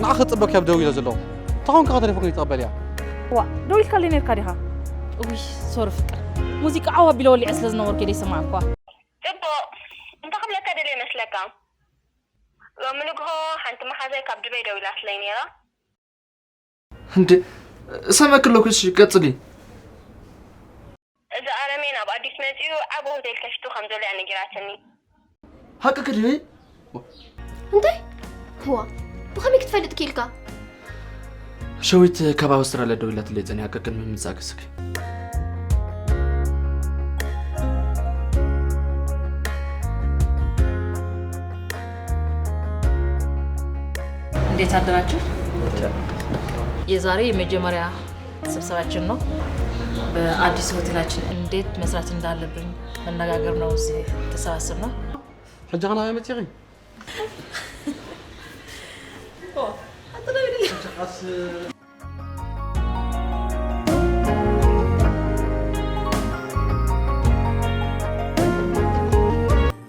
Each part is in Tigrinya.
ንዓ ክጽበክ ኣብ ደው ኢለ ዘለኹ። ተኾንካ ከተሌፎን ይትቐበል እያ። ዋ፣ ደው ኢልካለይ ነርካ ዲኻ? ውይ፣ ሶሪ ፍቅር። ሙዚቃ ዓው ኣቢለ ወሊዐ ስለ ዝነበርኩ ደይ ሰማዕኳ። ጽቡቕ። እንታይ ክብለካ ደልየ መስለካ? ሎሚ ንግሆ ሓንቲ መሓዛይ ካብ ዱበይ ደው ኢላትለይ ነይራ። እንዴ፣ እሰመክለኩ፣ እሺ፣ ቀጽሊ። እዚ ኣረሜን ኣብ ኣዲስ መጺኡ ዓቢ ሆቴል ከፊቱ ከም ዘሎ እያ ነጊራትኒ። ሓቅኪ ድዩ? እንታይ? እዋ፣ ብኸመይ ክትፈልጥ ክኢልካ? ሸዊት ካብ ኣውስትራልያ ደዊላትለይ ጸኒሓ፣ ቅድሚ ምምጻእ ክስኪ። እንዴት አደራችሁ? የዛሬ የመጀመሪያ ስብሰባችን ነው። በአዲስ ሆቴላችን እንዴት መስራት እንዳለብን መነጋገር ነው እዚህ የተሰባሰብነው። ሕጂ ኸ ናበይ መጺኺ? ኦ፣ ኣንተ ነው ይደል?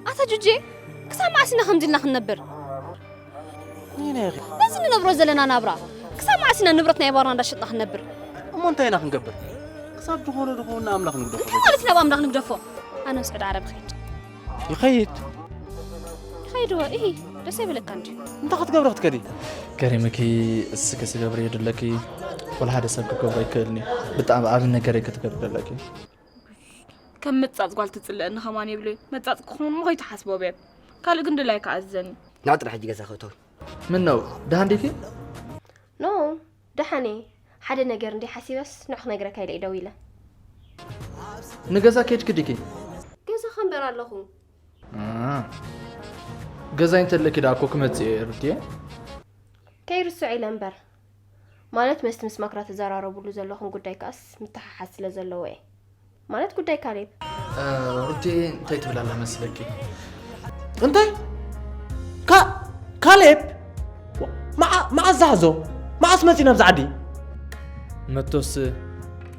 ኣታ ጁጄ፣ ክሳብ መዓስ ኢና ከምዚ ኢልና ክንነብር? ነይና ኢኺ። ነዚ ንነብሮ ዘለና ናብራ፣ ክሳብ መዓስ ኢና ንብረት ናይ ባርና እንዳሸጥና ክንነብር? እሞ እንታይ ኢና ክንገብር? ክሳብ ዝኾነ ዝኾነ ንኣምላኽ ንግደፎ። እንታይ ማለት ናብ ኣምላኽ ንግደፎ? ኣነ ምስ ዕዳ ዓረብ እኸይድ። ይኸይድ? ይኸይድ ወ-፣ እሂ፣ ደስ ኣይብለካ እንድዩ። እንታይ ክትገብሪ ክትከዲ? ከሪምኪ፣ እስኪ ስገብሪ የድለኪ። ወላ ሓደ ሰብ ክገብሮ ኣይክእልን እዩ። ብጣዕሚ ዓቢ ነገር እዩ ክትገብሪ ዘለኪ። ከም መጻጽ ጓል ትጽልእኒ ከማን የብለይ። መጻጽ ክኾን እሞ ከይትሓስቦ ቤብ። ካልእ ግን ድላይካ ኣዝዘኒ። ንዓ ጥራሕ ሕጂ ገዛ ክእቶ። ምን ነው? ደሓን ዲኺ? ኖ፣ ደሓን እየ። ሓደ ነገር እንዲ ሓሲበስ ንዑ ክነግረካ ኢለ ደው ኢለ። ንገዛ ከይድኪ ዲኪ? ገዛ ከንበር ኣለኹ። አ፣ ገዛይ እንተለኪ ደኣ እኮ ክመጽእ እየ ሩትየ። ከይርስዖ ኢለ እምበር። ማለት መስቲ ምስ ማክራ ትዘራረቡሉ ዘለኹም ጉዳይ ከኣስ ምትሓሓዝ ስለ ዘለዎ እየ። ማለት ጉዳይ ካሌብ። እ፣ ሩቴ እንታይ ትብል ኣላ መስለኪ? እንታይ? ካ-፣ ካሌብ? መዓ-፣ መዓስ ዝሓዞ? መዓስ መጺኡ ናብዚ ዓዲ? መቶስ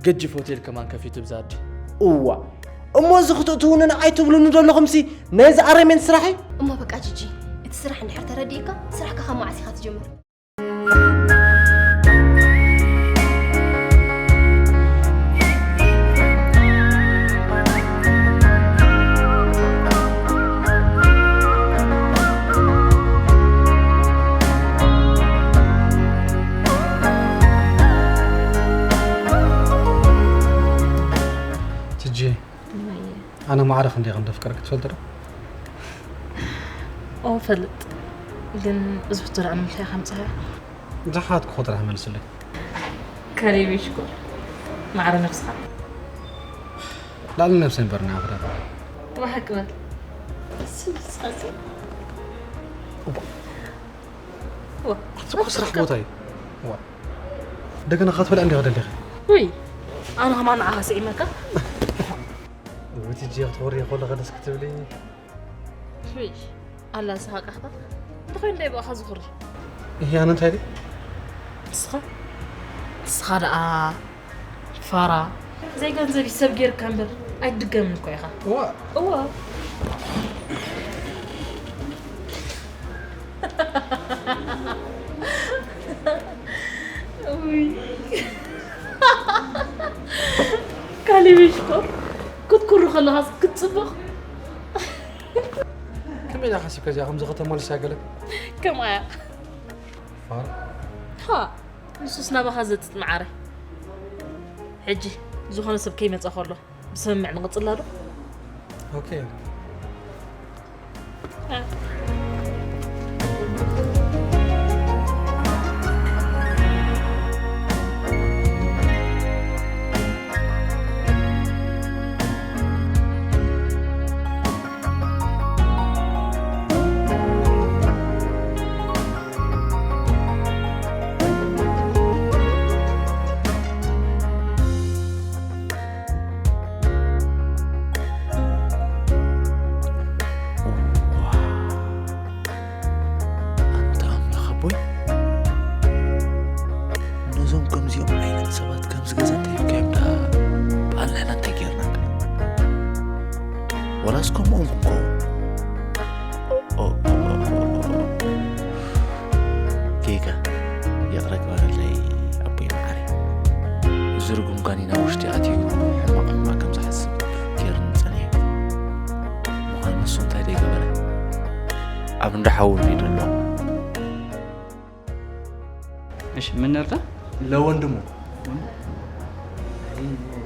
ገጅፍ ሆቴል ከማን ከፊቱ ብዛ ዓዲ። እዋ። እሞ እዚ ክትእትውንን ኣይትብሉኒ ዘለኹምሲ ነዚ ኣረሜን ስራሕ እዩ? እሞ በቃ ጂጂ፣ እቲ ስራሕ እንድሕር ተረዲእካ፣ ስራሕካ ካብ መዓስ ኢኻ ትጅምር? ትጂ፣ እማየ። ኣነ ማዕረ ክንደይ ከም ዘፍቅረኪ ትፈልጢ ዶ? ኦ፣ ፈልጥ። ግን እዚ ሕቶ ደኣ ንምንታይ ኢኻ ኣምጻያ? ዝሓትኩ ጥራሕ መልስለይ። ከሪብ ሽኮር። ማዕረ ነብስኻ። ልዕሊ ነብሰይ እምበር ናይ ኣኽዳ። ብሓቂ በል። ስልሳሴ። እባ። ዋ፣ ኣቲ እኮ ስራሕ ኣፍሪካ። ቦታ እዩ። ዋ። እንደገና ክትበልዕ እንዲኻ ደሊኻ። ውይ፣ ኣነ ከማን ንዓኻ ስዒመካ። ውይ፣ ትጂ ክትኾሪ ከለኻ ደስ ክትብሊ። ውይ፣ ኣላ ስኻ ቃሕታ። እንተኾይኑ እንታይ ብኣኻ ዝኹሪ? እህ፣ ኣነ እንታይ ድየ? ንስኻ? ንስኻ ደኣ ፋራ። ዘይገንዘብ ሰብ ጌርካ እምበር ኣይትድገምን እኮ ኢኻ። እዋ። እዋ። ውይ። ካሌብ ሽኮር፣ ክትኩሪ ከለኻስ ክትጽብቕ። ከመይ ኢላ ሓሲብካ እዚኣ ከምዚ ከተማልሳ ገለ? ከምኣ እያ። ፋራ። ሃ፣ ንሱስ ናባኻ ዘጽጥ መዓረ። ሕጂ፣ ዝኾነ ሰብ ከይመጸ ከሎ፣ ብስምምዕ ንቕጽላ ዶ? ኦኬ። ኣንታ ኣምላኽ ኣቦይ፣ ነዞም ከምዚኦም ዓይነት ሰባት ከምዚ ገዛ እንተሂብካዮም ደኣ ብኣላህና እንታይ ጌርናካ? ወላስ ከምኦም ክንከውን? ኦ፣ ኦ፣ ኦ፣ ኦ፣ ኦ። ጌጋ። ይቕረ ግበረለይ ኣቦይ መዓረይ። እዚ ርጉም ጋኔን ኣብ ውሽጢ ኣትዩ ሕማቕ ሕማቕ ከም ዝሓስብ ገይሩኒ ጸኒሑ። ምዃኑ ንሱ እንታይ ደይገበረ? ኣብ እንዳ ሓዉ እንድዩ ዘሎ። እሺ፣ ምን ነርዳ? ለወንድሙ።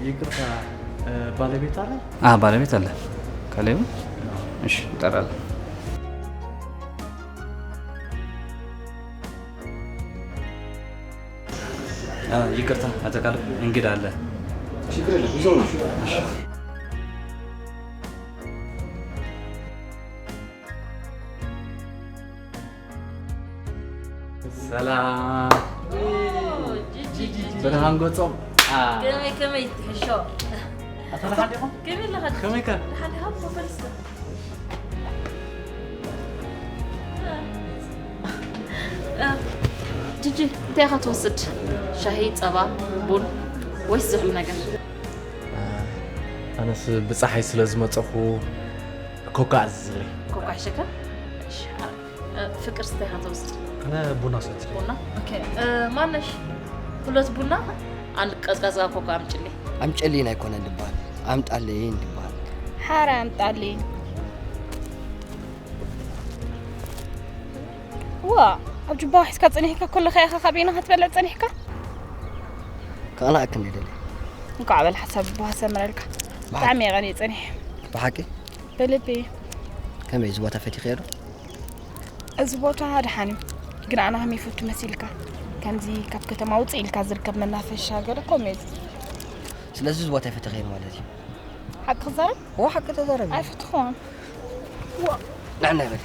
ይቅርታ፣ ባለቤት አለ? አ ባለቤት አለ። ካሌብ? እሺ፣ እጠራለሁ። አ፣ ይቅርታ አቶ ካሌብ፣ እንግዳ አለ። ችግር የለም፣ ይዘው ነው። ሰላም። ብርሃን ገጾም። ከመይ ከመይ ትሕሾ? ኣታ ደሓን ዲኹም? ከመይ ኣለኻ? ከመይ ከ? ደሓን ዲኻ? ኮፈርስ ጂጂ፣ እንታይ ኢኻ ትወስድ? ሻሂ፣ ጸባ፣ ቡን ወይስ ዝሑል ነገር? ኣነስ ብፀሓይ ስለ ዝመፀኹ ኮካ ኣዝዝለይ። ኮካ ይሸከ? እሺ። እ፣ ፍቅር ስታይ ኢኻ ትወስድ? ኣነ ቡና ሰትይ። ቡና? ኦኬ። እ፣ ማነሽ? ሁለት ቡና፣ አንድ ቀዝቃዛ ኮካ አምጪልኝ። ኣምጨሊን ኣይኮነን ዝበሃል፣ ኣምጣለይን ዝበሃል። ሓራይ ኣምጣልኝ። ዋ፣ ኣብ ጅባ ሒዝካ ጸኒሕካ ከለኻ ኢኻ ካበይና ክትበልዕ ጸኒሕካ? ከቕናእክን ይደሊ። እንኳዕ በል ሓሳብ ብሃ ሰምረልካ። ብጣዕሚ እየ ቀንየ ጸኒሐ። ብሓቂ? ብልቢ። ከመይ እዚ ቦታ ፈቲኽዮ ዶ? እዚ ቦታ ደሓን እዩ፣ ግን ኣነ ከመይ ይፈቱ መሲልካ? ከምዚ ካብ ከተማ ውፅእ ኢልካ ዝርከብ መናፈሻ ገለ ከምኡ እዩ። ስለዚ እዚ ቦታ ይፈቲኽዮ ማለት እዩ። ሓቂ ክዛረብ እዎ ሓቂ ተዛረብ። ኣይፈትኽዎን። ንዕና ይበል።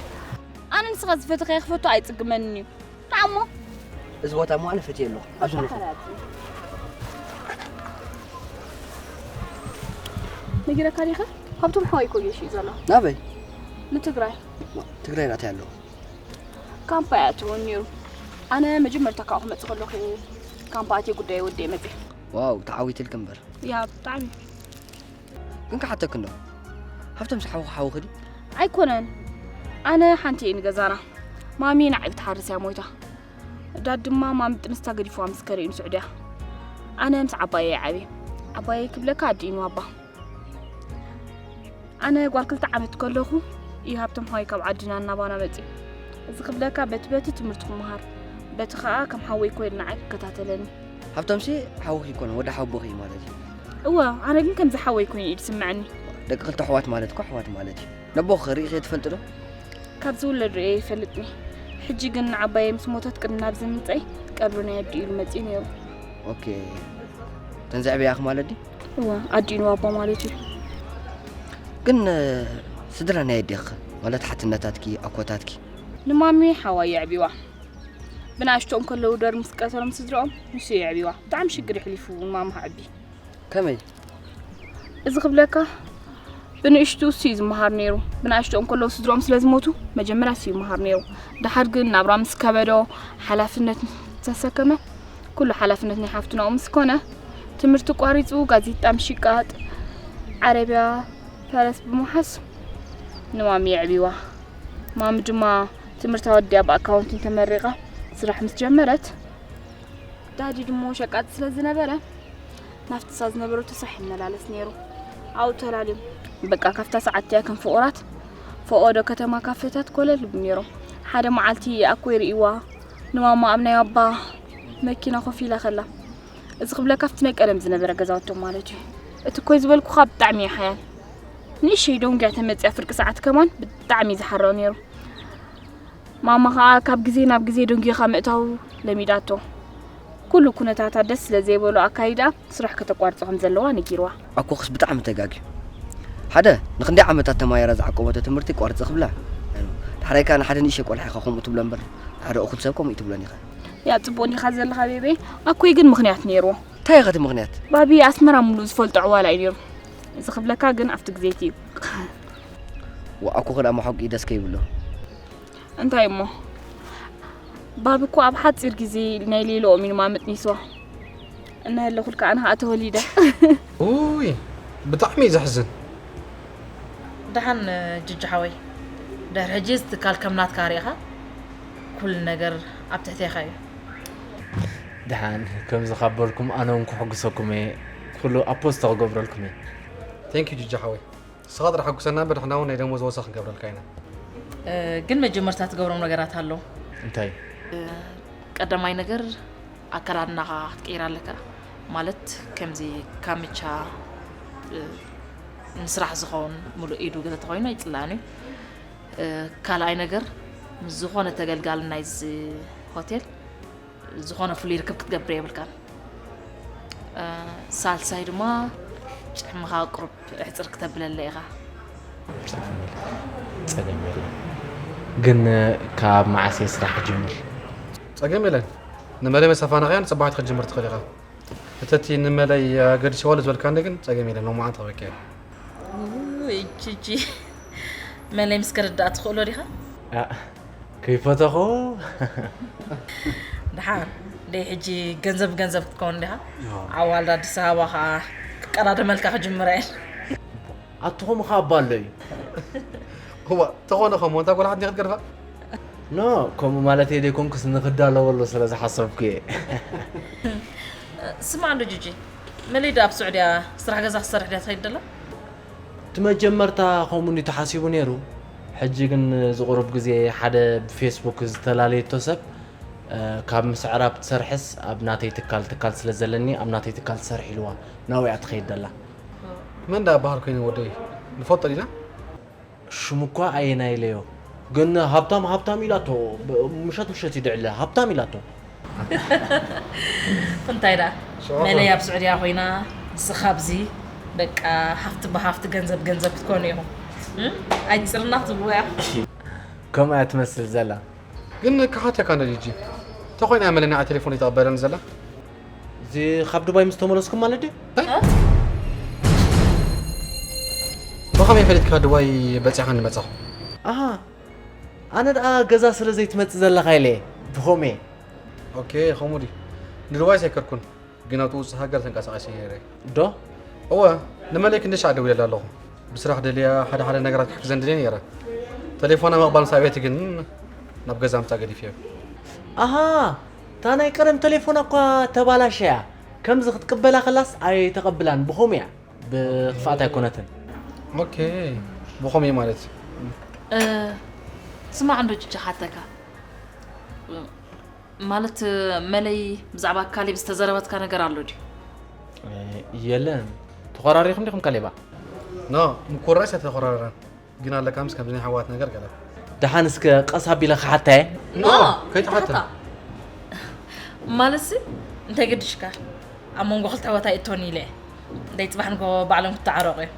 ኣነ ንስኻ ዝፈትኸ ክፈቱ ኣይፅግመንን እዩ። ንዓሞ እዚ ቦታ እሞ ኣነ ፈትየ ኣለኹ። ኣብዚ ንኹ። ነጊረካ ዲኻ? ካብቶም ሓዋይ እኮ ጌሽ እዩ ዘሎ። ናበይ? ንትግራይ። ትግራይ ናተይ ኣለኹ። ካምፓ እያ ትኸውን ነይሩ። ኣነ መጀመርታ ካብኡ ክመፅእ ከለኹ ካምፓ ኣትየ ጉዳይ ወደ መፅእ። ዋው ተዓዊትልክ እምበር። ያ ብጣዕሚ። ግን ክሓተክ እንዶ ሃብቶም ዝሓውኹ ሓውኺ ድዩ? ኣይኮነን። ኣነ ሓንቲ እየ ንገዛና። ማሚ ንዓይ ክትሓርስ እያ ሞይታ። ዳድ ድማ ማሚ ጥንስታ ገዲፍዋ ምስ ከደ እዩ ንስዑድያ። ኣነ ምስ ዓባየ እየ ዓብየ። ዓባየ ክብለካ ኣዲኢኑ ኣባ። ኣነ ጓል ክልተ ዓመት ከለኹ እዩ ሃብቶም ሓወይ ካብ ዓድና እናባና መፅዩ። እዚ ክብለካ በቲ በቲ ትምህርቲ ክመሃር፣ በቲ ኸዓ ከም ሓወይ ኮይኑ ንዓይ ክከታተለኒ። ሃብቶምሲ ሓውኺ ይኮነ ወዲ ሓቦኺ እዩ ማለት እዩ። እወ፣ ኣነ ግን ከምዚ ሓወይ ኮይኑ እዩ ዝስምዐኒ። ደቂ ክልተ ኣሕዋት ማለት እኮ ኣሕዋት ማለት እዩ። ነቦኺ ርኢኺ ትፈልጢ ዶ? ካብ ዝውለድ ርእየ ይፈልጥኒ። ሕጂ ግን ንዓባየይ ምስ ሞተት ቅድሚ ናብዚ ምምፀይ ቀብሪ ናይ ኣዲኡ ኢሉ መፅዩ ነይሩ። ኦኬ። እተን ዘዕበያኺ ማለት ድዩ? እወ፣ ኣዲኡ ንባባ ማለት እዩ። ግን ስድራ ናይ ኣዴኺ ማለት ሓትነታትኪ ኣኮታትኪ? ንማሚ ሓዋይ የዕቢዋ። ብንኣሽቶኦም ከለዉ ደርግ ምስ ቀተሎም ስድራኦም ንሱ የዕቢዋ። ብጣዕሚ ሽግር የሕሊፉ ንማሚ ከዕቢ። ከመይ? እዚ ክብለካ ብንእሽቱ እሱ እዩ ዝመሃር ነይሩ። ብንኣሽቶኦም ከለዉ ስድሮኦም ስለ ዝሞቱ መጀመርያ እሱ ይመሃር ነይሩ። ደሓር ግን ናብራ ምስ ከበዶ ሓላፍነት ምስ ተሰከመ ኩሉ ሓላፍነት ናይ ሓፍትናኡ ምስ ኮነ ትምህርቲ ቋሪፁ ጋዜጣ ምሽቃጥ ዓረብያ ፈረስ ብምሓዝ ንማሚ የዕቢዋ። ማሚ ድማ ትምህርታ ወዲኣ ብኣካውንቲንግ ተመሪቓ ስራሕ ምስ ጀመረት ዳዲ ድሞ ሸቃጢ ስለ ዝነበረ ናብቲ እሳ ዝነበረቶ ስራሕ ይመላለስ ነይሩ። ኣብኡ ተላልዮም በቃ ካብታ ሰዓት እቲኣ ከም ፍቑራት ፈቐዶ ከተማ ካፌታት ኮለል ይብሉ ነይሮም። ሓደ መዓልቲ ኣኮይ ርእይዋ ንማማ ኣብ ናይ ኣባ መኪና ኮፍ ኢላ ከላ እዚ ክብለካ ኣብቲ ናይ ቀደም ዝነበረ ገዛውቶም ማለት እዩ። እቲ ኮይ ዝበልኩኻ ብጣዕሚ እዩ ሓያል። ንእሸይ ደንጉያ ተመፅያ ፍርቂ ሰዓት ከማን ብጣዕሚ እዩ ዝሓርቕ ነይሩ። ማማ ኸዓ ካብ ግዜ ናብ ግዜ ደንጉኻ ምእታው ለሚዳቶ። ኩሉ ኩነታታ ደስ ስለ ዘይበሎ ኣካይዳ ስራሕ ከተቋርጾ ከም ዘለዋ ነጊርዋ። ኣኮኽስ ብጣዕሚ ተጋግዩ። ሓደ ንክንደይ ዓመታት ተማሂራ ዝዓቆበቶ ትምህርቲ ቋርጽ ክብላ። ዳሕራይ ከኣ ንሓደ ንእሽተይ ቆልዓ ኢኻ ከምኡ ትብሎ እምበር ንሓደ እኹል ሰብ ከምኡ ኣይትብሎን ኢኻ። ያ ጽቡቕ ዲኻ ዘለኻ ቤቤ? ኣኮይ ግን ምኽንያት ነይርዎ። እንታይ ኢኻ እቲ ምኽንያት? ባቢ ኣስመራ ምሉእ ዝፈልጦ ዕዋላ እዩ ነይሩ። እዚ ክብለካ ግን ኣብቲ ግዜ እቲ እዩ። ወኣኮ ክዳ መሓቂ ደስ ከይብሎ። እንታይ እሞ ባቢ እኮ ኣብ ሓፂር ግዜ ናይ ሌሎኦም እዩ ንማመጥ ኒስዋ እናሃለኹልካ ኣነ ከዓ ተወሊደ። ኡይ ብጣዕሚ እዩ ዘሕዝን። ደሓን ጅጂ ሓወይ፣ ድሕሪ ሕጂ እዚ ትካል ከም ናትካ ርኢኻ ኩሉ ነገር ኣብ ትሕቴኻ እዩ። ደሓን፣ ከምዚ ካብ በልኩም ኣነ እውን ክሕጉሰኩም እየ። ኩሉ ኣብ ፖስት ክገብረልኩም እየ። Thank you ጅጂ ሓወይ። ንስኻ ጥራሕ ሕጉሰና እምበር ንሕና እውን ናይ ደሞዝ ወሰኽ ክንገብረልካ ኢና። ግን መጀመርታ ትገብሮም ነገራት ኣለዉ። እንታይ? ቀዳማይ ነገር ኣከዳድናኻ ክትቀይር ኣለካ። ማለት ከምዚ ካምቻ ንስራሕ ዝኸውን ሙሉእ ኢዱ ገለ ተኾይኑ ኣይፅላእን እዩ። ካልኣይ ነገር ምስ ዝኾነ ተገልጋሊ ናይዚ ሆቴል ዝኾነ ፍሉይ ርክብ ክትገብር የብልካን። ሳልሳይ ድማ ጭሕምኻ ቁሩብ እሕፅር ክተብለለ ኢኻ። ጸገም የለን። ግን ካብ መዓስ እየ ስራሕ ክጅምር? ጸገም የለን። ንመለይ መሳፋናኻያን ጽባሕቲ ክትጅምር ትኽእል ኢኻ። እተቲ ንመለይ ኣገዲስዋሉ ዝበልካኒ ግን ጸገም የለን፣ ሎማዓንቲ ክበኪ እየ። ውይ ጂጂ፣ መለይ ምስ ከረዳእ ትኽእሎ ዲኻ? ከይፈተኹ። ደሓር ደይ ሕጂ ገንዘብ ገንዘብ ክትከውን ዲኻ? ኣዋልድ ኣዲስ ኣበባ ከዓ ክቀዳደመልካ ክጅምራ እየን። ኣትኹም ኸ ኣባ ኣሎ እዩ። እዋ ተኾነ ኸሞ እንታ ጓል ሓንቲ ክትገርፋ? ኖ፣ ከምኡ ማለት እየ ዘይኮንኩስ ንክዳለወሉ ስለ ዝሓሰብኩ እየ። ስማዕ እንዶ ጂጂ፣ መለይ ዶ ኣብ ስዑድያ ስራሕ ገዛ ክሰርሕ ድያ ትኸይድ ደላ? እቲ መጀመርታ ከምኡ እንዲ ተሓሲቡ ነይሩ። ሕጂ ግን ዝቕሩብ ግዜ ሓደ ብፌስቡክ ዝተላለየቶ ሰብ ካብ ምስ ኣዕራብ ትሰርሕስ ኣብ ናተይ ትካል ትካል ስለ ዘለኒ ኣብ ናተይ ትካል ትሰርሕ ኢልዋ ናብኡ እያ ትኸይድ ደላ። መን ዳ በሃል ኮይኑ ወደይ ንፈልጦ ዲና? ሽሙ እኳ ኣየናይ ኢለዮ ግን ሃብታም ሃብታም ኢላቶ። ምሸት ምሸት ይድዕለ ሃብታም ኢላቶ። እንታይ ደኣ መለይ ኣብ ስዑድያ ኮይና ንስኻ ኣብዚ በቃ ሃፍቲ ብሃፍቲ ገንዘብ ገንዘብ ክትኮኑ ኢኹም። ኣይትፅልና ክትብልዎ ኢኹም። ከምኣ እያ ትመስል ዘላ። ግን ክሓተካ እንዶ ጂጂ፣ ተኾይና መለይ ንዓይ ቴሌፎን ይተቐበለኒ ዘላ? እዚ ካብ ዱባይ ምስ ተመለስኩም ማለት ድዩ? ብኸመይ ፈሊጥካ ዱባይ በፂኻ ንመፃኹ? ኣሃ፣ ኣነ ደኣ ገዛ ስለ ዘይትመጽእ ዘለኻ ኢለ እየ። ብኸምኡ እየ። ኦኬ፣ ከምኡ ድዩ? ንዱባይ ኣይከድኩን፣ ግን ኣብቲ ውፅእ ሃገር ተንቀሳቒሰ ነይረ። ዶ? እወ፣ ንመለይ ክንደይ ሻዕ ደዊለላ ኣለኹ። ብስራሕ ደልያ ሓደ ሓደ ነገራት ክሕግዘን ደልየ ነይረ። ተሌፎና ምቕባል ምስ ኣበየት ግን ናብ ገዛ ምጻ ገዲፍዮ። ኣሃ፣ እታ ናይ ቀደም ተሌፎና እኳ ተባላሸያ። ከምዚ ክትቅበላ ከላስ ኣይተቐብላን፣ ብኸምኡ እያ። ብኽፍኣት ኣይኮነትን። ኦኬ፣ ብኸምኡ ማለት። ስማዕ እንዶ ጅጅ ሓተካ። ማለት መለይ ብዛዕባ ካሌብ ዝተዘረበትካ ነገር ኣሎ ድዩ? የለን። ተኾራሪኹም ዲኹም ካሌባ? ኖ፣ ምኩራስ ኣይተኾራረን። ግን ኣለካ ምስ ከምዚ ናይ ኣሕዋት ነገር ገለ። ደሓን እስከ ቀስ ኣቢለ ክሓታየ። ኖ፣ ከይትሓታ። ማለትሲ እንታይ ገድሽካ? ኣብ መንጎ ክልተ ኣሕዋት ኣይእቶን ኢለ። እንታይ ጽባሕ ንጎ ባዕሎም ክተዓረቑ እዮም።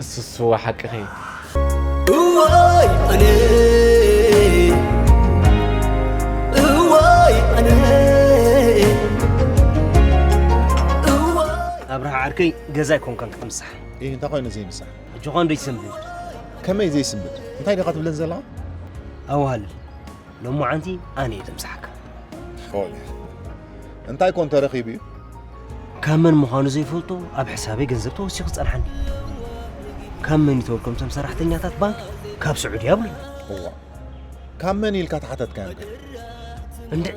እሱሱ ሓቅኺ። እዋይ ኣነ እዋይ ኣነ እዋይ ኣብርሃ ዓርከይ ገዛ ኣይኮንካን ክትምሳሕ። እ እንታይ ኮይኑ ዘይምሳሕ? ሕጂ ኾን ዶ ይሰንብድ? ከመይ ዘይስንብድ? እንታይ ዲኻ ትብለን ዘለኻ? ኣዋህልል ሎማዓንቲ ኣነ እየ ዘምሳሓካ። ፎል እንታይ ኮን ተረኺቡ እዩ? ካብ መን ምዃኑ ዘይፈልጦ ኣብ ሕሳበይ ገንዘብ ተወሲኹ ዝጸንሓኒ። ካብ መን ይተወልኮም እቶም ሰራሕተኛታት ባንክ ካብ ስዑድያ ብሉኒ። እዋ ካብ መን ኢልካ ተሓተትካዮም ከ? እንድዒ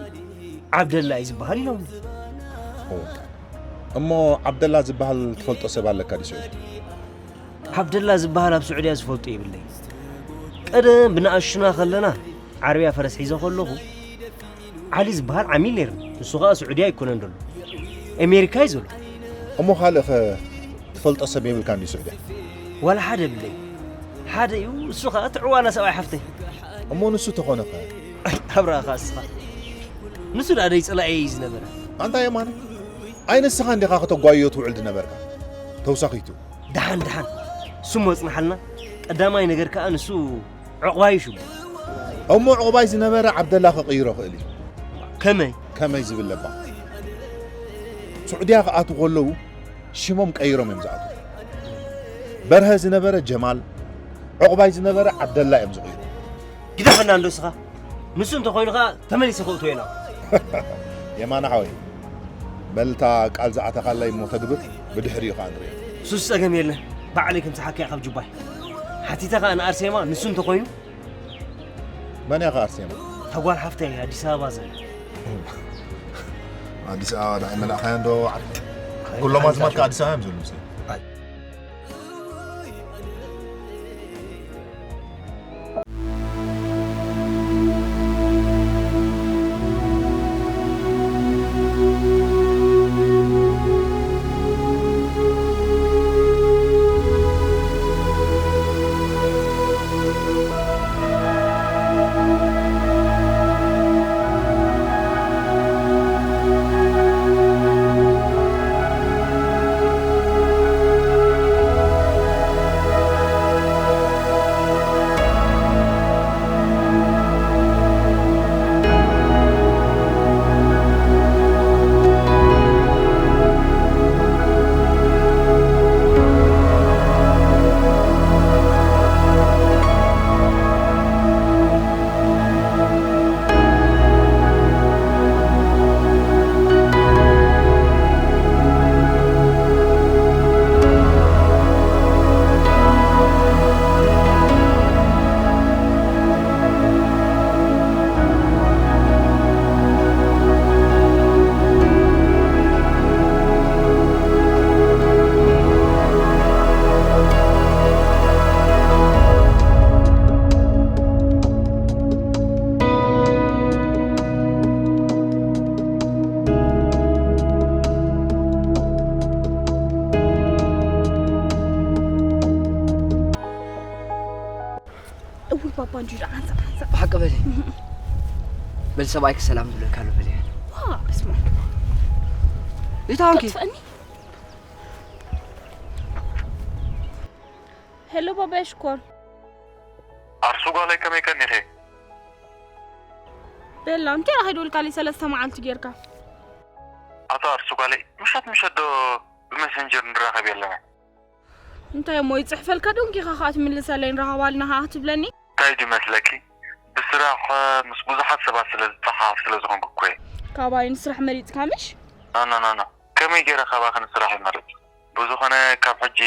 ዓብደላ እዩ ዝበሃል ኢሎምኒ። እሞ ዓብደላ ዝበሃል ትፈልጦ ሰብ ኣለካ ድዩ ስዑዲ? ዓብደላ ዝበሃል ኣብ ስዑድያ ዝፈልጦ የብለይ። ቀደም ብንኣሽቱና ከለና ዓረብያ ፈረስ ሒዘ ከለኹ ዓሊ ዝበሃል ዓሚል ነይርኒ። ንሱ ኸኣ ስዑድያ ኣይኮነን ዘሎ፣ ኣሜሪካ እዩ ዘሎ። እሞ ካልእ ኸ ትፈልጦ ሰብ የብልካን ድዩ ስዑድያ? ዋላ ሓደ የብለይ። ሓደ እዩ፣ እሱ ኸኣ እቲ ዕዋና ሰብኣይ ሓፍተይ። እሞ ንሱ ተኾነ ኸ? ኣብርሃ ኸኣ እስኻ። ንሱ ደኣ ደይ ጸላኤ እዩ ዝነበረ። ኣንታ የማነ፣ ኣይ ንስኻ እንዲኻ ከተጓይዮ ትውዕል ዝነበርካ። ተውሳኺቱ። ደሓን ደሓን ስሙ ኣጽንሓልና። ቀዳማይ ነገር ከኣ ንሱ ዕቑባይ እዩ ሽሙ። እሞ ዕቑባይ ዝነበረ ዓብደላ ክቕይሮ ክእል እዩ። ከመይ? ከመይ ዝብል ለባ። ስዑድያ ክኣትዉ ከለዉ ሽሞም ቀይሮም እዮም ዝኣትዉ። በርሀ ዝነበረ ጀማል፣ ዕቑባይ ዝነበረ ዓብደላ እዮም ዝቕይሩ። ግደፈና እንዶ እስኻ። ንሱ እንተኾይኑ ኸኣ ተመሊሰ ከእትዎ ኢና። የማነ ሓወይ፣ በል እታ ቃል ዝኣተኻላይ እሞ ተግብር፣ ብድሕሪኡ ኸኣ ንርኢ። ሱስ ጸገም የለን፣ ባዕለይ ክምስሓካ እየ ካብ ጁባይ። ሓቲተ ኸኣ ንኣርሴማ፣ ንሱ እንተኾይኑ። መን እያ ኸ ኣርሴማ? እታ ጓል ሓፍተይ ኣዲስ ኣበባ ዘላ። ኣዲስ ኣበባ ዳኣ መላእኻያ እንዶ ዓዲ። ኩሎም ኣዝማድካ ኣዲስ ኣበባ እዮም ዘለዉ። እውይ ባባ እንጂ ሓንሳብ ሓንሳብ ብሓቂ በሊ። በል ሰብኣይኪ ሰላም ዝብለካ ኣሎ በሊ። ዋ በስመ ኣብ። ይታወንኪ። ተጥፈኒ። ሄሎ ባባ ሽኮር። ኣርሱ ጓለይ ከመይ ቀኒኺ? ቤላ እንታይ ኢኻ ደውልካለይ ሰለስተ መዓልቲ ጌርካ? ኣታ ኣርሱ ጓለይ ምሸት ምሸት ዶ ብመሰንጀር ንራኸብ የለና? እንታይ እሞ ይጽሕፈልካ ዶ እንኪኻ ኸኣ ትምልሰለይ ንራኸብ ኣለና ኸኣ ክትብለኒ? እንታይ ድዩ መስለኪ? ብስራሕ ምስ ብዙሓት ሰባት ስለ ዝጸሓፍ ስለ ዝኾንኩ እኮ እየ። ካባይ ንስራሕ መሪጽካ ምሽ? ኖ ኖ ኖ ኖ። ከመይ ገይረ ካባኺ ንስራሕ ይመርጽ? ብዝኾነ ካብ ሕጂ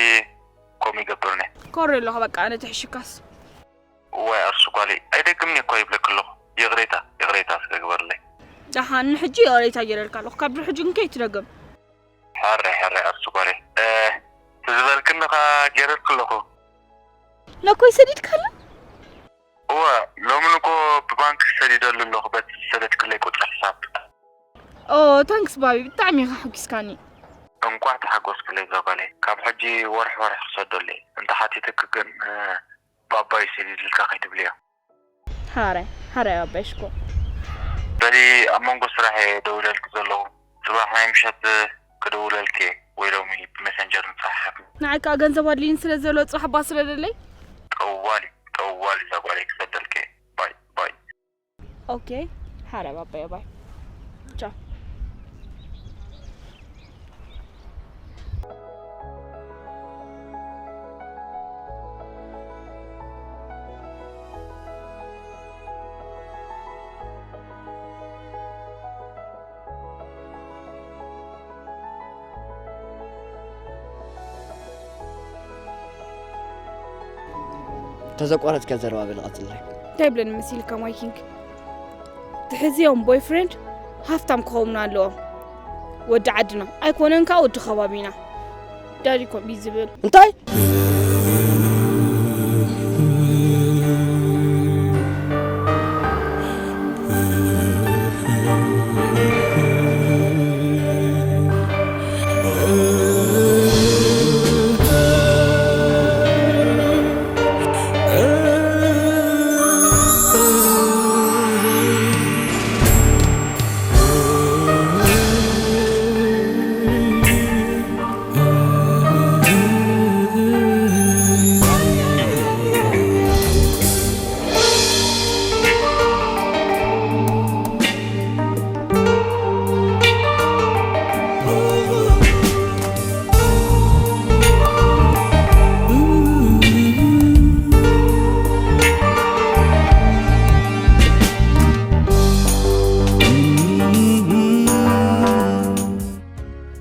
ከምኡ ይገብርኒ። ኮሪ ኣለኹ በቃ ነቲ ሕሽካስ። እዋይ ኣርሱ ጓለይ ኣይደግምኒ እኮ ይብለኪ ኣለኹ። ይቕሬታ ይቕሬታ እስከ ግበርለይ። ደሓን ንሕጂ ይቕሬታ ገይረልካ ኣለኹ ካብ ድሮ ሕጂ ግን ከይትደግም። ሕራይ ሕራይ ኣርሱ ጓለይ። እ፣ ትዝበልክኒ ኸኣ ገይረልኪ ኣለኹ። ነኮይ ሰዲድካላ? እወ፣ ሎሚ እኮ ብባንክ ሰዲደሉ ኣለኹ በቲ ዝሰደድክለይ ቁጽሪ ሕሳብ። ኦ ታንክስ ባቢ ብጣዕሚ ኢኻ ሓጒስካኒ። እንቋዕ ተሓጎስክለይ እዛ ጓለይ። ካብ ሕጂ ወርሒ ወርሒ ክሰደሉ እየ። እንተ ሓቲትኪ ግን፣ እ፣ ባባ እዩ ሰዲድልካ ከይትብልዮ። ሓራይ ሓራይ ኣባይ ሽኮር። በሊ ኣብ መንጎ ስራሕ እየ ደውለልኪ ዘለኹ። ጽባሕ ናይ ምሸት ክድውለልኪ እየ ወይ ሎሚ ብመሰንጀር ንጸሓሓፍ። ንዓይ ከኣ ገንዘብ ኣድልይኒ ስለ ዘሎ ጽባሕ እባ ስደደለይ። ጠዋሊ ጠዋሊ እዛ ጓለይ ክሰደልኪ እየ። ባይ ባይ። ኦኬ ሓራይ ኣባይ ኣባይ። ቻው። ተዘቋረጽካ ዘረባ በል ቀጽለይ። እንታይ ብለኒ መሲልካ ማይ ኪንግ? ትሕዝዮም ቦይፍሬንድ ሃፍታም ክኸውኑ ኣለዎም። ወዲ ዓድና ኣይኮነን ከኣ ወዲ ከባቢና። ዳዲ ኮምቢ ዝብል። እንታይ?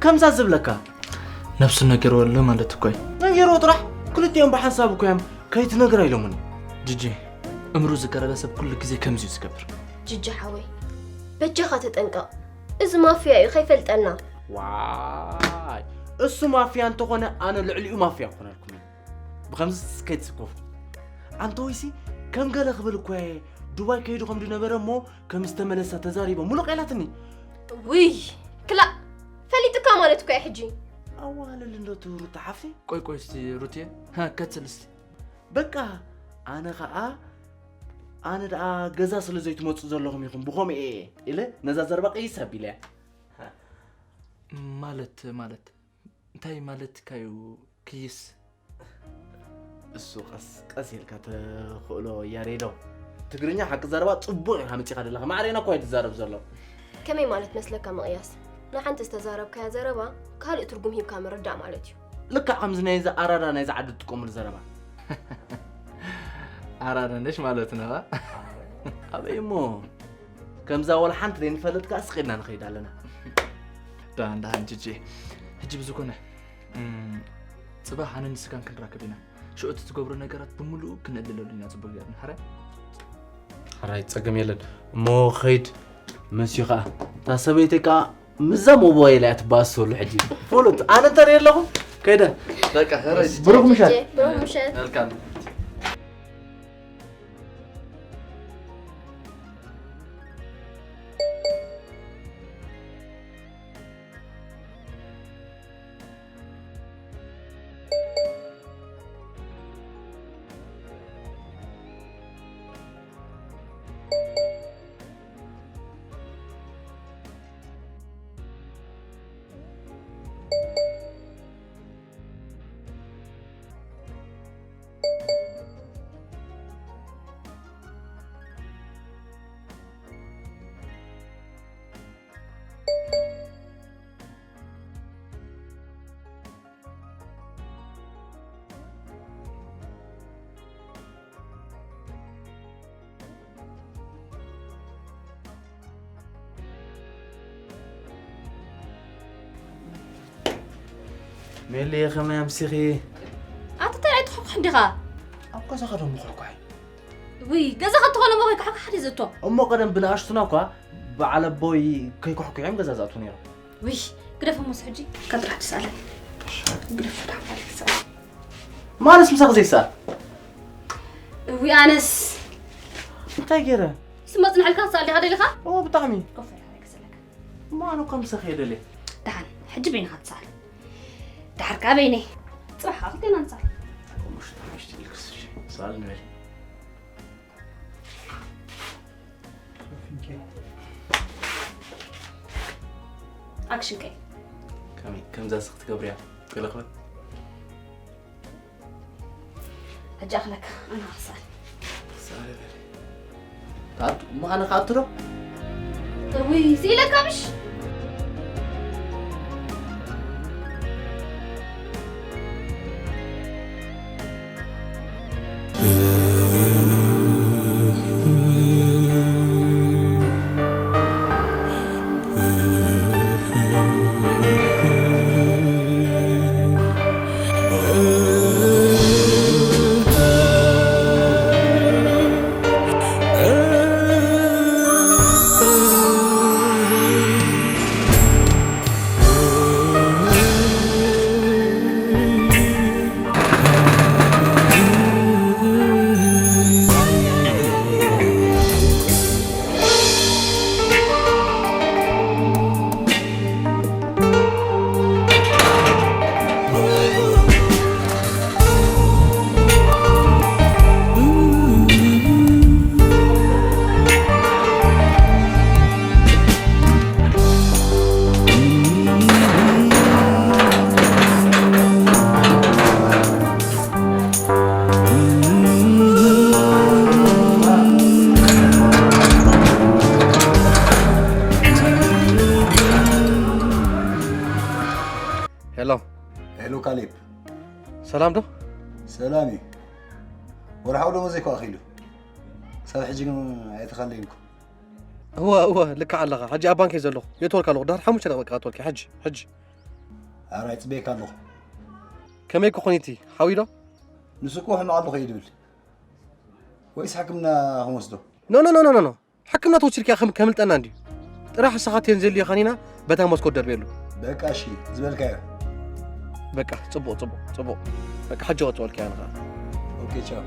ከምዛ ዝብለካ ነብሱ ነጊርዎ ኣሎ ማለት እኮ እዩ። ነጊርዎ ጥራሕ ክልቲኦም ብሓንሳብ እኮ እዮም ከይትነግራ ኢሎምኒ። ጅጂ እምሩ ዝቀረበ ሰብ ኩሉ ግዜ ከምዚ እዩ ዝገብር። ጅጂ ሓወይ በጃኻ ተጠንቀቕ። እዚ ማፍያ እዩ ከይፈልጠና። ዋይ፣ እሱ ማፍያ እንተኾነ ኣነ ልዕሊኡ ማፍያ ክኾነልኩም እዩ። ብኸምዚ ከይትስከፉ። ኣንተ ወይሲ ከም ገለ ክብል እኮ እየ፣ ዱባይ ከይዱ ከም ዝነበረ እሞ ከም ዝተመለሰ ተዛሪቦ ሙሉቕ ኢላትኒ። ውይ ክላእ፣ ፈሊጥካ ማለት እኮ እዩ ሕጂ። ኣዋልል እንዶ ትሩታ ሓፍቲ። ቆይ ቆይ እስቲ ሩትየ፣ ሃ፣ ቀጽል እስቲ። በቃ ኣነ ኸኣ ኣነ ደኣ ገዛ ስለ ዘይትመጹ ዘለኹም ኢኹም ብኸምኡ እየ ኢለ ነዛ ዘረባ ቀይስ ኣቢለያ። ማለት ማለት እንታይ ማለትካ እዩ ክይስ? እሱ ቀስ ቀስ ኢልካ ተኽእሎ ያሬዶ። ትግርኛ ሓቂ ዘረባ ጽቡቕ ኢኻ መጺኻ ዘለኻ። ማዕሬና እኮ እዩ ዝዛረብ ዘሎ። ከመይ ማለት መስለካ ምቕያስ? ንሓንቲ ዝተዛረብካያ ዘረባ ካልእ ትርጉም ሂብካ ምርዳእ ማለት እዩ። ልክዕ ከምዚ ናይዚ ኣራዳ ናይዚ ዓዲ ትጥቀሙሉ ዘረባ። ኣራዳ ነሽ ማለት ነኻ? ኣበይ እሞ ከምዛ ወላ ሓንቲ ዘይንፈልጥ ከኣ ስቂድና ንኸይድ ኣለና። ዳን ዳን ጅጂ። ሕጂ ብዝኮነ እም፣ ጽባሕ ኣነ ንስካን ክንራከብ ኢና። ሽዑ እቲ ትገብሮ ነገራት ብምሉኡ ክነልለሉ ኢና ጽቡቅ ጌርና። ሕራይ? ሕራይ ጸገም የለን። እሞ ኸይድ መስዩ ኸኣ። እታ ሰበይተይ ከኣ ምዛ ሞባይል እያ ትባእሰሉ ሕጂ። ፍሉጥ ኣነ እንተ የለኹ ከይደ። በቃ ሕራይ። ብሩኽ ምሸት። ብሩኽ ምሸት። መልካም። ሜሊ ከመይ ኣምሲኺ? ኣቲ እንታይ ኣይትኾኩሕ እንዲኻ? ኣብ ገዛኻ ዶ ምኾርኳይ? ውይ ገዛ ኸትኾነ ሞ ከይኩሕኩሕ ሓዲ ዝእቶ። እሞ ቀደም ብንኣሽቱና እኳ በዓል ኣቦይ ከይኩሕኩ እዮም ገዛ ዝኣትዉ ነይሮም። ውይ ግደፎ ሞስ ሕጂ ካብ ጥራሕ ትስኣለኒ። ግደፎ ዳ ማለት ትስኣል። ማለስ ምሳኺ ዘይስኣል? እዊ ኣነስ እንታይ ገይረ? ስመጽንሐልካ ትስኣል ዲኻ ደሊኻ? ኦ ብጣዕሚ። ኮፍ ኢልካ ክስለካ። እሞ ኣነ እኳ ምሳኺ እየ ደልየ። ደሓን ሕጂ በይንኻ ትስኣል። ደሓር ከኣ በይነይ። ጽባሕ ከኣ ክልቴና ንስኣል። እሞ ሽታ ምሽቲ ኢልክስ እሺ። ስኣል ንበል። ኣክሽን ከይ ከመይ ከምዛ ስኽ ትገብርያ ገለ ክበል። ሕጂ ኣኽለካ ኣነ ክስኣል። ክስኣል በል። ታቱ እሞ ኣነ ክኣቱ ዶ? እውይ ስኢለካ ምሽ። ሄሎ። ሄሎ ካሌብ። ሰላም ዶ? ሰላም እዩ። ወርሓዊ ደሞዘይ እኮ ኣኺሉ። ክሳብ ሕጂ ግን ኣይተኻለየንኩ። እወ እወ ልክዕ ኣለኻ። ሕጂ ኣብ ባንክ እየ ዘለኹ። የእትወልካ ኣለኹ። ድሕሪ ሓሙሽተ ደቂቃ እትወልካ። ሕጂ ሕጂ። ኣረ ይጽበየካ ኣለኹ። ከመይ ክኾን እቲ ሓዊ ዶ? ንሱ እኮ ሕማቕ ኣለኹ እዩ ድብል። ወይስ ሕክምና ክንወስዶ? ኖ ኖ ኖ ኖ ኖ። ሕክምና ተወሲድካ ከም ከምልጠና እንድዩ። ጥራሕ ንስኻ ቴንዘሊ ኻኒና በታ መስኮት ደርቤሉ። በቃ እሺ፣ ዝበልካዮ። በቃ ጽቡቕ ጽቡቕ ጽቡቕ። በቃ ሕጂ ወጽወልካ ያንኻ። ኦኬ ቻው።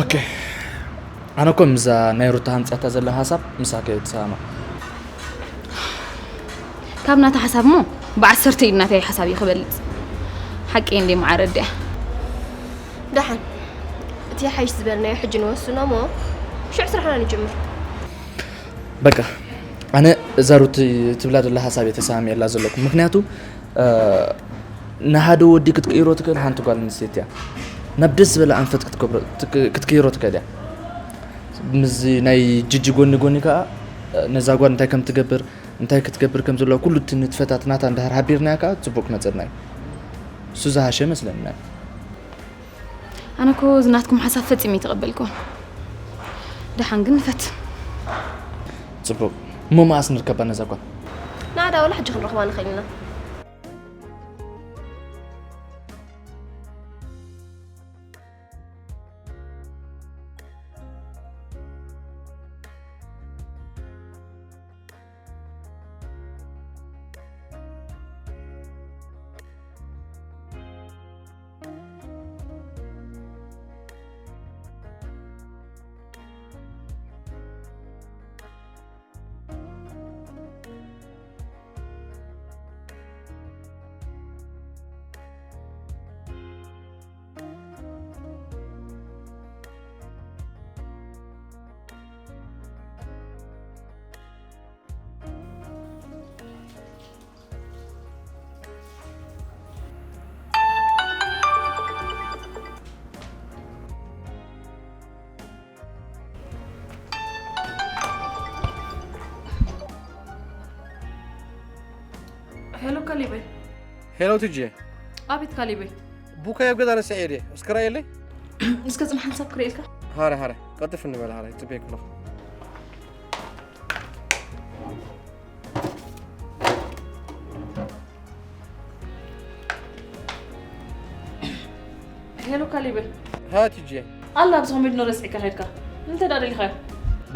ኦኬ ኣነ እኮ ምዛ ናይ ሩታ ሃምፅያታ ዘላ ሃሳብ ምሳከ እየ ዝሰማማዕ። ካብ ናታ ሓሳብ እሞ ብዓሰርተ ኢድ ናተይ ሓሳብ እዩ ክበልፅ። ሓቂ እንደ መዓረድ እያ። ደሓን እቲ ሓይሽ ዝበልናዮ ሕጂ ንወስኖ እሞ ሽዑ ስራሕና ንጅምር። በቃ ኣነ እዛ ሩቲ ትብላ ዘላ ሃሳብ እየ ተሰማሚዐላ ዘለኩ ምክንያቱ ንሓደ ወዲ ክትቅይሮ ትክእል ሓንቲ ጓል ኣንስተይቲ እያ ናብ ደስ ዝበለ ኣንፈት ክትገብሮ ክትቅይሮ ትክእል እያ ምስዚ ናይ ጅጂ ጎኒ ጎኒ ከዓ ነዛ ጓል እንታይ ከም ትገብር እንታይ ክትገብር ከም ዘለዋ ኩሉ እቲ ንጥፈታት ናታ እንድሕር ሓቢርናያ ከዓ ፅቡቅ ክመፀልና እዩ እሱ ዝሃሸ መስለኒ ናይ ኣነ እኮ እዚ ናትኩም ሓሳብ ፈጺመ ኣይተቐበልኩዎን። ደሓን ግን ንፈትን። ጽቡቕ። እሞ መኣስ ንርከባ ነዛ ጓል? ንኣዳ ወላ ሕጂ ክንረኽባ ንኽእል ኢና። ሄሎ ካሊበይ። ሄሎ ትጂ። ኣቤት ካሊበይ። ቡካይ ኣብ ገዛ ረሲዐ ድየ? እስከ ራየለይ። እስከ ጽንሕ ሓንሳብ ክርእየልካ። ሃረ ሃረ ቀጥፍ እንበል ሃረ ይጽበየክ ኣለኹ። ሄሎ ካሊበይ። ሃ ትጂ። ኣላ ኣብዚ ኮሜድኖ ረሲዕካ ከድካ። እንታይ ደኣ ደሊኻዮ?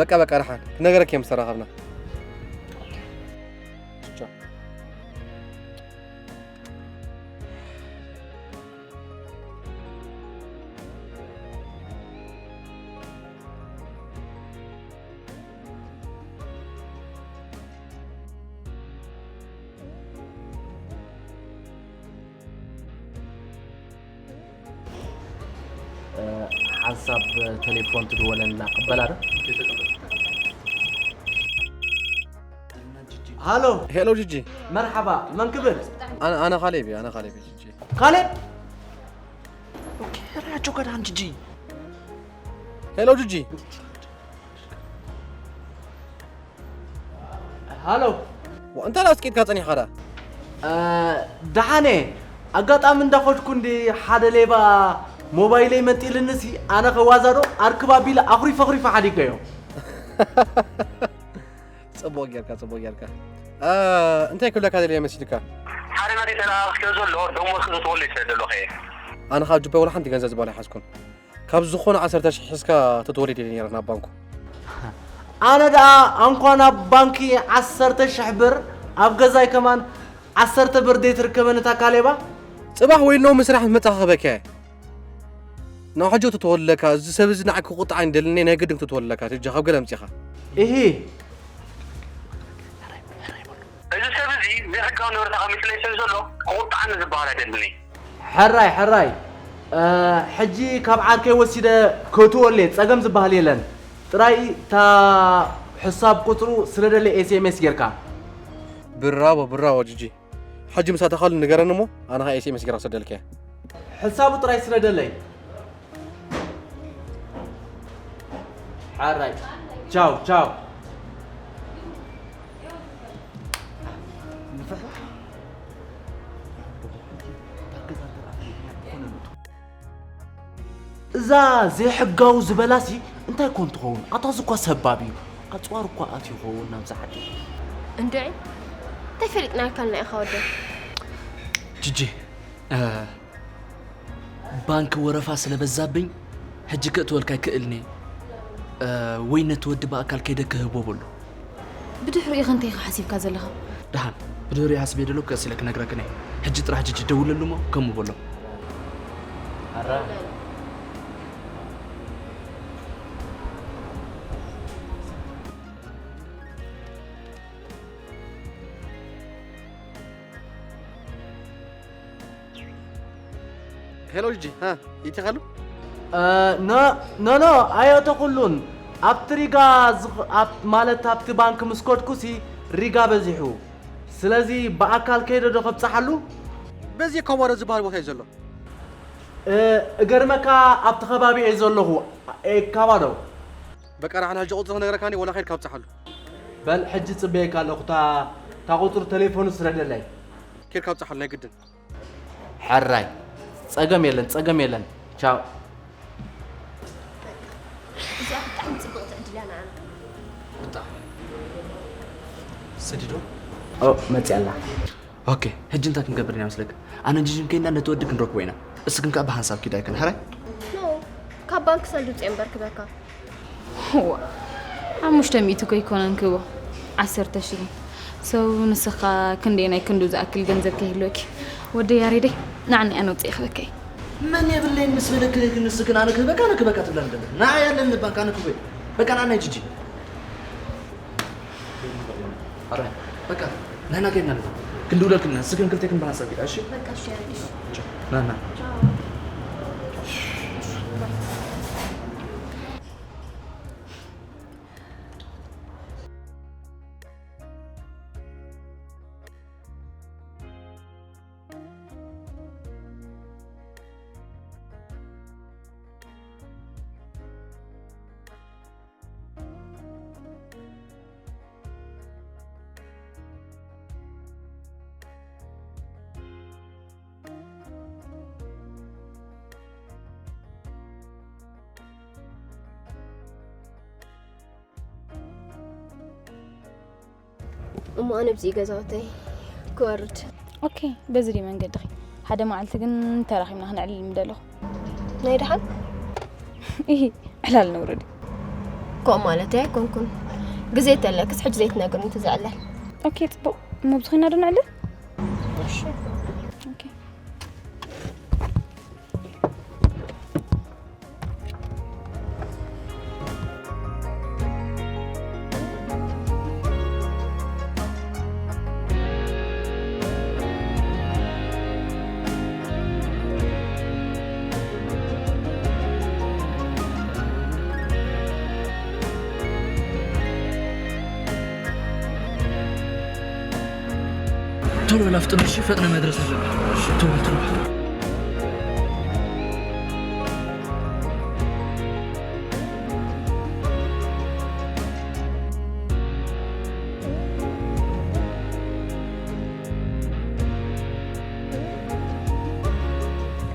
በቃ በቃ ደሓን ክነገረክ እየ ምስ ተራኸብና። ሓንሳብ ተሌፎን ትድወለልና ቅበላ ዶ ሃሎ ሄሎ ጂጂ መርሓባ መን ክብል ኣነ ካሌብ እየ ኣነ ካሌብ ጂጂ ካሌብ ራጆ ገዳም ጂጂ ሄሎ ጂጂ ሃሎ እንታይ ደኣ ስቂጥካ ጸኒሕካ ደኣ ደሓነ ኣጋጣሚ እንዳኸድኩ እንዲ ሓደ ሌባ ሞባይለይ መንጢልንሲ ኣነ ከዋዛዶ ኣርክብ ኣቢለ ኣኹሪፍ ኣኹሪፍ ሓዲገዮ ጽቡቕ ጌርካ ጽቡቕ ጌርካ እንታይ ክብለካ ደልየ መሲልካ ሓደ ናተይ ተለኣኽ ስለ ዘሎ ደሞዝ ክእትወሉ ይስለ ዘለኹ እየ ኣነ ካብ ጁባይ ወላ ሓንቲ ገንዘብ ዝበላ ኣይሓዝኩን ካብ ዝኾነ ዓሰርተ ሽሕ ሒዝካ ተትወርድ ኢለ ነይረ ናብ ባንኩ። ኣነ ደኣ ኣንኳ ናብ ባንኪ ዓሰርተ ሽሕ ብር ኣብ ገዛይ ከማን ዓሰርተ ብር ደይትርከበኒ እታ ካሌባ። ጽባሕ ወይ ሎሚ ስራሕ ምስ መጻኻ ክህበካ እየ። ናብ ሕጂ ተትወርደለካ እዚ ሰብ እዚ ንዓይ ክቁጥዓኒ ደልኒ ናይ ግድን ክትወርደለካ ትጃ ካብ ገለ ኣምጺኻ። እሂ እዚ ሰብ እዚ ዘይሕጋዊ ንብረት ኣቐሚጥለይ ስለ ዘሎ ክቑጣዓኒ ዝበሃል ኣይደልን እየ። ሕራይ ሕራይ ሕጂ ካብ ዓርከይ ወሲደ ከእትወሉ እየ ጸገም ዝበሃል የለን ጥራይ እታ ሕሳብ ቁጽሩ ስለ ደለ ኤስኤምኤስ ጌርካ። ብራቮ ብራቮ ጂጂ ሕጂ ምስ ኣተኻሉ ንገረኒ እሞ ኣነ ኸኣ ኤስኤምኤስ ጌረ ክሰደልካ እየ። ሕሳቡ ጥራይ ስለ ደለይ። ሓራይ ቻው ቻው እዛ ዘይሕጋዊ ዝበላሲ እንታይ ኮን ትኸውን? ኣታ ዝኳ ሰባብ እዩ። ኣፅዋር እኳ ኣትዩ ይኸውን ናብዛ ዓዲ። እንድዒ እንታይ ፈሊጥናልካ ኣለና ኢኻ ወደ ጅጂ፣ እ፣ ባንክ ወረፋ ስለ በዛብኝ ሕጂ ከእትወልካ ኣይክእልን እየ። እ፣ ወይ ነቲ ወዲ ብኣካል ከይደ ክህቦ በሎ። ብድሕሪኡ ኢኻ እንታይ ኢኻ ሓሲብካ ዘለኻ? ደሓን፣ ብድሕሪኡ ሓስበ ደሎ ቀስ ኢለ ክነግረክን እየ። ሕጂ ጥራሕ ጅጂ ደውለሉ እሞ ከምኡ በሎ። ኣረ። ሄሎ ጂጂ፣ ሃ፣ ይቲኻሉ? እ፣ ኖ፣ ኖ፣ ኖ፣ ኣየእተኹሉን። ኣብቲ ሪጋ ዝኽ-፣ ኣብ-፣ ማለት ኣብቲ ባንክ ምስ ከድኩሲ ሪጋ በዚሑ። ስለዚ ብኣካል ከይደ ዶ ከብጽሓሉ? በዚ ኮሞሮ ዝበሃል ቦታ እዩ ዘሎ። እ፣ እገርመካ ኣብቲ ከባቢ እየ ዘለኹ። ኤካባዶ። በቃ፣ ንዓና ሕጂ ቁጽሪ ክነግረካኒ ወላ ከይድካ ኣብጽሓሉ። በል፣ ሕጂ ጽበየካ ኣለኹ። እታ፣ እታ ቁጽሪ ቴሌፎኑ ስደደለይ። ከይድካ ኣብጽሓሉ ናይ ግድን። ሕራይ። ጸገም የለን፣ ጸገም የለን። ቻው። እዚኣ ብጣዕሚ ጽብቕቲ ዕድል እያ ንዓና። ብጣዕሚ። ሰዲዶ? ኦ፣ መጽያ ኣላ። ኦኬ፣ ሕጂ እንታይ ክንገብር ኢና መስለካ? ኣነ ጅጅን ከይና ነቲ ወዲ ክንረክቦ ኢና። እስክን ከኣ ብሓንሳብ ኪዳ ይክን፣ ሕራይ? ኖ፣ ካብ ባንክ ሰልዲ ውጽእ እምበር ክበካ። ዋ፣ ሓሙሽተ ሚእቲ እኮ ኣይኮነን ክቦ፣ ዓሰርተ ሽሕ። ሰው ንስኻ ክንደይ ናይ ክንዱ ዝኣክል ገንዘብ ከይህልወኪ። ወደ ያሬደይ፣ ንዓኒ ኣነ ውጽእ ክበከይ። መን የብለይን ምስ በለክ ግን ንስክን ኣነ ክህበካ፣ ኣነ ክህበካ ትብላ እንደለ። ንዓይ ኣለኒ ባንክ፣ ኣነ ክህበይ። በቃ ንዓናይ ጅጂ። ኣረ፣ በቃ፣ ንሕና ከይድና ኣለና። ክንድውለልክን ኢና፣ ስክን ክልቴክን ብሓንሳብ ኪዳ፣ እሺ? በቃ፣ እሺ፣ እሺ። ና፣ ና። እሞ ኣነ ብዚ ገዛውተይ ክወርድ። ኦኬ፣ በዚ ድዩ መንገድኺ? ሓደ መዓልቲ ግን ተራኺብና ክነዕልል ምደለኹ። ናይ ደሓን? ኢሂ፣ ዕላል ነውርድ። ከምኡ ማለተይ ኣይኮንኩን። ግዜ ተለክስ ሕጂ ዘይትነግርኒ ትዘዕለል። ኦኬ፣ ጽቡቕ። እሞ ኣብዚ ኮይና ዶ ነዕልል? እሺ። ኦኬ። ቶሎ በል ኣፍጥኑ እሺ፣ ፈጥነ መድረስ ኣለብን። እሺ፣ ቶሎ በል፣ ቶሎ በል።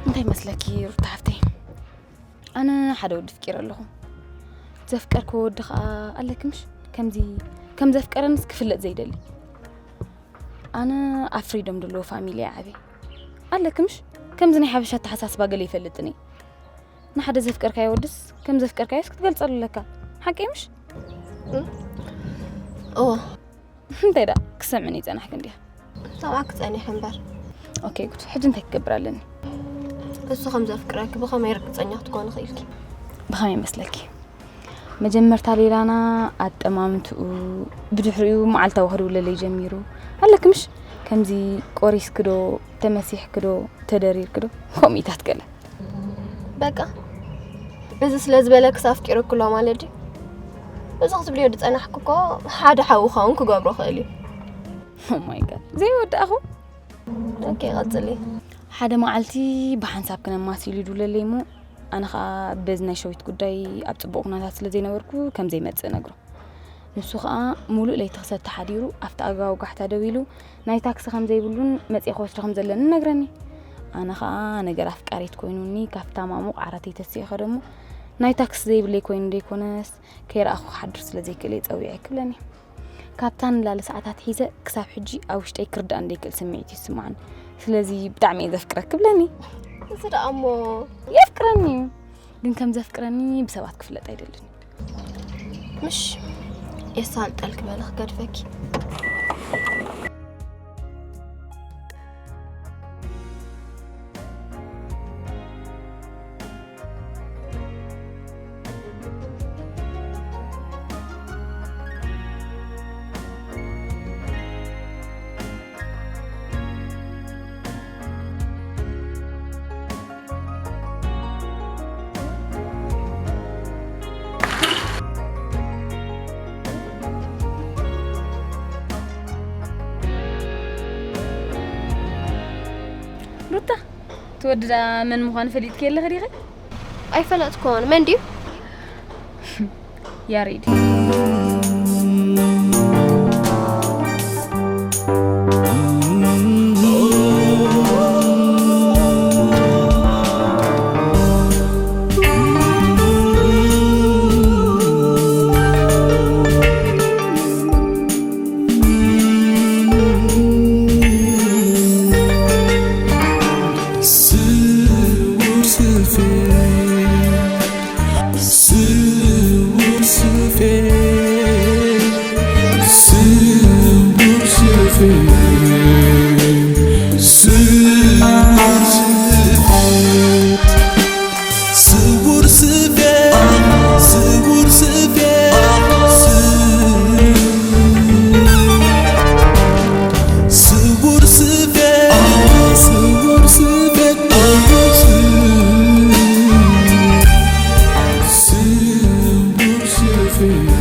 እንታይ መስለኪ ሩታ ሓፍተይ? ኣነ ሓደ ወዲ ፍቂረ ኣለኹ። ዘፍቀርክዎ ወዲ ኸኣ ኣለኪ ምሽ? ከምዚ ከም ዘፍቀረንስ ክፍለጥ ዘይደሊ። ኣነ ኣብ ፍሪዶም ዘለዎ ፋሚሊ እየ ዓብየ። ኣለኪ ምሽ? ከምዚ ናይ ሓበሻ ኣተሓሳስባ ገለ ይፈልጥን እየ። ንሓደ ዘፍቀርካዮ ወድስ ከም ዘፍቀርካዮስ ክትገልጸሉ ኣለካ። ሓቀይ ምሽ? እም፣ እወ። እንታይ ደኣ ክሰምዕን ይጸናሕክ እንዲያ? ሰማዕክ ጸኒሐ እምበር። ኦኬ፣ ጉድ። ሕጂ እንታይ ክገብር ኣለኒ? እሱ ከም ዘፍቅረኪ ብኸመይ ርግጸኛ ክትኮኒ ክኢልኪ? ብኸመይ መስለኪ? መጀመርታ ሌላና ኣጠማምትኡ፣ ብድሕሪኡ መዓልታዊ ክድውለለይ ጀሚሩ። ኣለኪ ምሽ? ከምዚ ቆሪስኪ ዶ፣ ተመሲሕኪ ዶ፣ ተደሪርኪ ዶ? ከምኡታት ገለ። በቃ፣ እዚ ስለ ዝበለክስ ኣፍቂረኪ ኣሎ ማለት ድዩ? እዚ ክትብልዮ ዝጸናሕኪ እኮ ሓደ ሓውኻ እውን ክገብሮ ክእል እዩ። ኦ ማይ ጋድ፣ ዘይወዳእኹ። ኦኬ፣ ቀጽሊ። ሓደ መዓልቲ ብሓንሳብ ክነማስ ኢሉ ይድውለለይ እሞ፣ ኣነ ኸኣ በዚ ናይ ሸዊት ጉዳይ ኣብ ጽቡቕ ኩነታት ስለ ዘይነበርኩ ከም ዘይመጽእ እነግሮ። ንሱ ኸኣ ሙሉእ ለይቲ ክሰቲ ሓዲሩ ኣብቲ ኣጋውጋሕታ ደው ኢሉ ናይ ታክሲ ከም ዘይብሉን መጺኤ ክወስዶ ከም ዘለኒ ይነግረኒ። ኣነ ኸኣ ነገር ኣፍቃሪት ኮይኑኒ ካብታ ማሙቕ ዓራተይ ተሲኡ ከደሞ ናይ ታክሲ ዘይብለይ ኮይኑ ዘይኮነስ ከይረኣኹ ክሓድር ስለ ዘይክእል እየ ጸዊዐ ክብለኒ። ካብታ ንላለ ሰዓታት ሒዘ ክሳብ ሕጂ ኣብ ውሽጠይ ክርዳእ እንደይክእል ስምዒት ይስምዓኒ። ስለዚ ብጣዕሚ እየ ዘፍቅረክ ክብለኒ። እዚ ደኣ እሞ የፍቅረኒ እዩ። ግን ከም ዘፍቅረኒ ብሰባት ክፍለጥ ኣይደልን። ምሽ የሳልጠልክ በለ ክገድፈኪ። ሩታ፣ ትወዲ ደኣ መን ምዃኑ ፈሊጥኪ ኣለኺ ዲኺ? ኣይፈለጥኩዎን። መን ድዩ? ያሬድ። ስውር ስፌ፣ ስውር ስፌ፣ ስውር ስፌ፣ ስውር ስፌ። ስውር ስፌ፣ ስውር ስፌ፣ ስውር ስፌ፣ ስውር ስፌ፣ ስውር ስፌ።